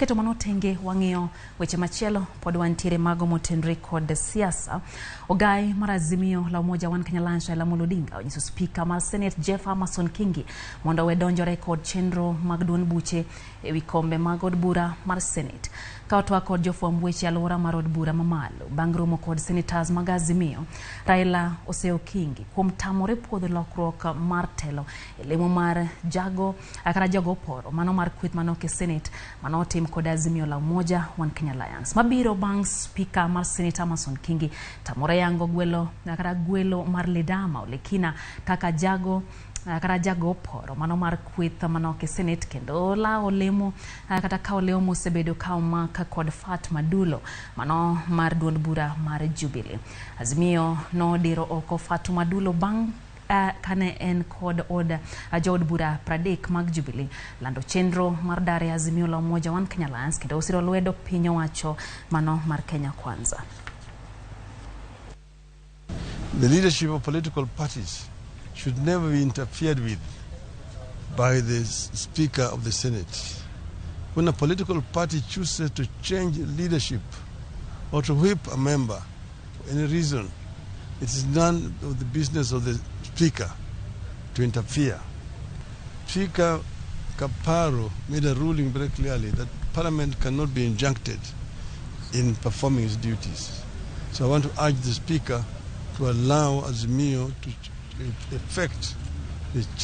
Kwaketo mano tenge, wang'iyo weche machielo, pod wantiere mago motenore kod siasa. Ogai mar Azimio la Umoja One Kenya Alliance Raila Amolo Odinga onyiso spika mar Senate Jeff Amason Kingi mondo owe donjore kod chenro mag duond buche ewi kombe mag od bura mar Senate. Ka otwak kod jofwamb weche alwora mar od bura mamalo bang' romo kod senators mag Azimio, Raila oseyo Kingi kuom tamore puodho lokruok mar telo e lemo mar jago kata jogo oporo mano mar kweth manok e Senate mano otim kod Azimio la Umoja One Kenya Alliance mabiro bang' spika mar Senate Amason Kingi tamore yango gwelo kata gwelo mar Ledama Olekina kaka jago kata jago oporo mano mar kweth manok e Senate kendo lawo lemo kata kawo lemo mosebedo ka omak kod Fatma Dulo mano mar duond bura mar Jubilee. Azimio nodiro oko Fatuma Dulo bang' kane en kod od jood bura 30 mag Jubilee lando chenro mar dar e Azimio la Umoja One Kenya Alliance kendo osiro lwedo piny owacho mano mar Kenya Kwanza. The leadership of political parties should never be interfered with by the Speaker of the Senate. When a political party chooses to change leadership or to whip a member for any reason, it is none of the business of the Speaker to interfere. Speaker Kaparo made a ruling very clearly that Parliament cannot be injuncted in performing its duties. So I want to urge the Speaker to allow Azimio to effect the change.